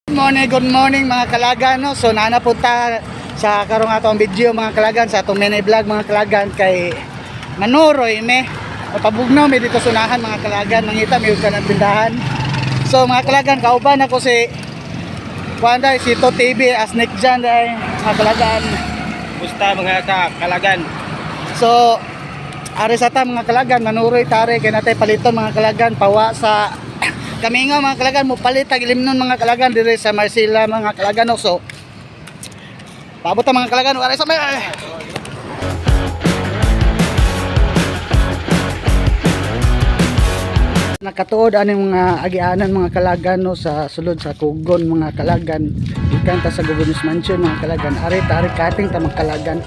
Morning, good morning, mga kalagan, no? So naa na punta sa karong atong video, mga kalagan, sa atong mini vlog, mga kalagan, kay Manuroy me. Pabugnaw me dito sunahan, mga kalagan, mangita mi og kanang tindahan. So mga kalagan, kauban ako si kuan day, si To TV as Nick Jan day, mga kalagan. Kumusta, mga kalagan? So ari sa ta, mga kalagan, manuroy tare kay natay paliton, mga kalagan, pawa sa kami nga, mga kalagan, mo palit tag ilimnon, mga kalagan, dire sa Marcela, mga kalagan, no? So paabot ta, mga kalagan, ari sa may. Nakatuod ani mga agianan, mga kalagan, no, sa sulod sa Kugon, mga kalagan, gikan ta sa Governor's Mansion, mga kalagan, ari ta, ari kating ta, mga kalagan.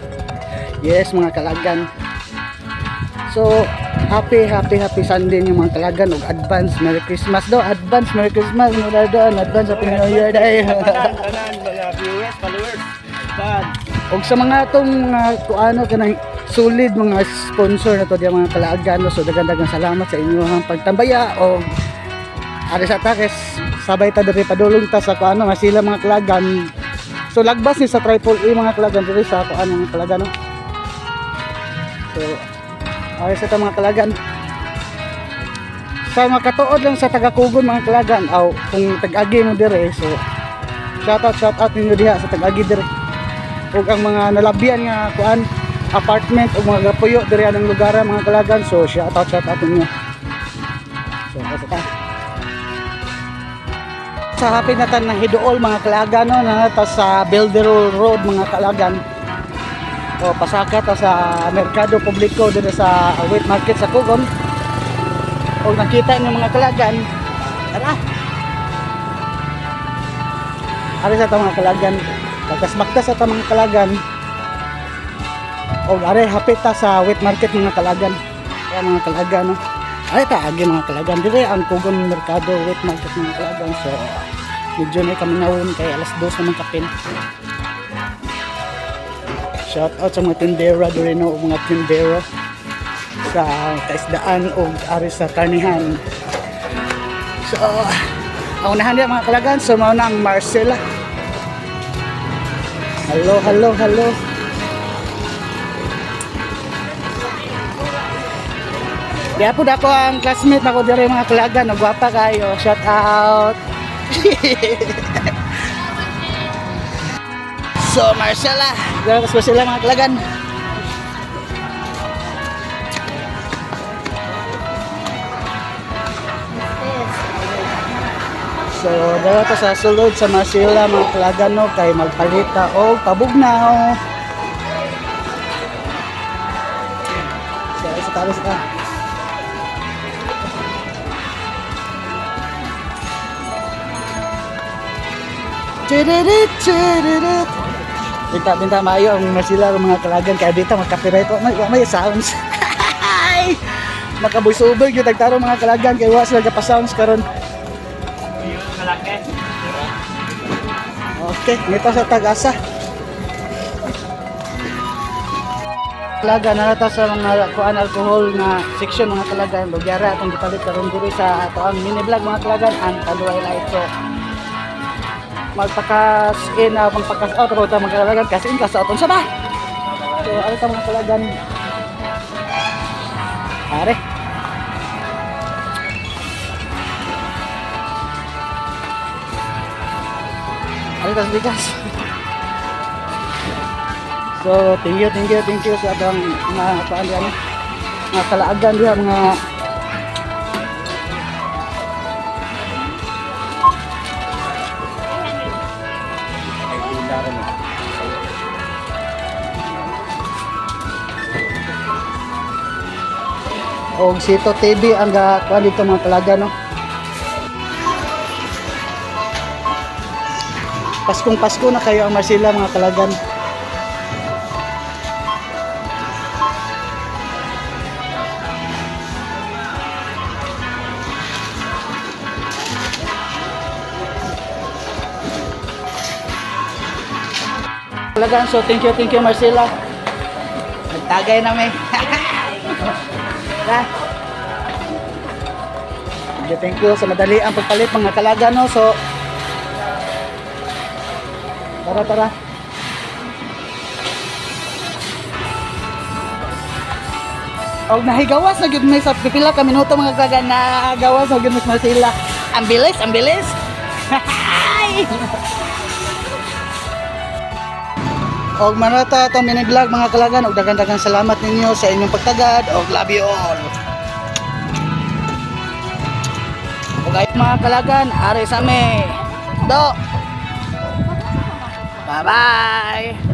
Yes, mga kalagan. So, happy, happy, happy Sunday yung mga kalagan. Ug advance Merry Christmas do. Advance Merry Christmas. Mula doon. Advance Happy New Year dahil. Tanan, tanan, mga viewers, followers. Tan. Ug sa mga atong mga kuano kanang solid mga sponsor na to diya, mga kalagan, no? So dagan-dagan salamat sa inyong pagtambaya og ari sa takes sabay ta diri padulong ta sa kuano nga sila, mga kalagan. So lagbas ni sa Triple A, mga kalagan, diri sa kuano, mga kalagan, no? So ari sa ta, mga kalagan, sa makatuod lang sa taga-Kugon, mga kalagan, aw kung tag-agi mo dire, so shout out, shout out ninyo diha sa tag-agi dire ug ang mga nalabyan nga kuan apartment ug mga gapuyo diri anang lugar, mga kalagan. So shout out, shout out ninyo. So kasi ta sa hapit na tan ng Hiduol, mga kalagan, no, na ta sa Belderol Road, mga kalagan, o pasaka ta sa Merkado Publiko diri sa wet market sa Kugon. Ug nakita niyo, mga kalagan, tara ari sa ta, mga kalagan, pagkasmakta sa ta, mga kalagan, og are hapit ta sa wet market, mga kalagan. Kaya, mga kalagan, no, ay ta agi, mga kalagan, dire ang Kugon Merkado wet market, mga kalagan. So medyo na kami nawon kay alas 2 naman kapin. Shout out sa mga tindera dire, no, ug mga tindero sa kaisdaan og ari sa karnihan. So ang unahan niya, mga kalagan, so mao na ang Marcela. Hello, hello, hello. Diya po dako ang classmate nako dire, mga kalagan, no, gwapa kayo. Shout out. So Marcela, dira sa Marcela, mga kalagan. So dara ta sa sulod sa Marcela, mga kalagan, no, kay magpalita og pabugnaw. So isa tayo sa Tiririt, tiririt. Binta, binta maayo ang Marcela mga kalagan kaya dito magka-copyright wa may sounds. Makabuy-subog yung tagtaro, mga kalagan, kay wa sila pa sounds karon. Kalaki. Okay, nito sa Tagasa. Kalaga na ta sa mga kuan alcohol na section, mga kalagan, lugyara atong gipalit karon diri sa ato ang mini vlog, mga kalagan, ang Tanduay Light. So magpakas in magpakas out ro ta, mga kalagan, kasi in kas out unsa ba? So ano ta, mga kalagan? Are. Ano tas bigas? So, thank you, thank you, thank you sa atong mga kuan diyan. Mga kalaagan diha mga. Og Sito TV ang ga kuan dito, mga kalaga, no. Paskong Pasko na kayo ang Marcela, mga kalagan. Kalagan, so thank you, Marcela. Nagtagay na may. Ha? Thank you sa madali ang pagpalit, mga kalaga, no. So Tara, tara. Og nahigawas na gyud may sa pipila ka minuto, mga kalagan, nagawas na gyud mas sila. Ang bilis, ang bilis. Hi! Og manata atong mini vlog, mga kalagan, og daghan-daghang salamat ninyo sa inyong pagtagad og love you all. Og ay mga kalagan, ari sa mi. Do. Bye-bye.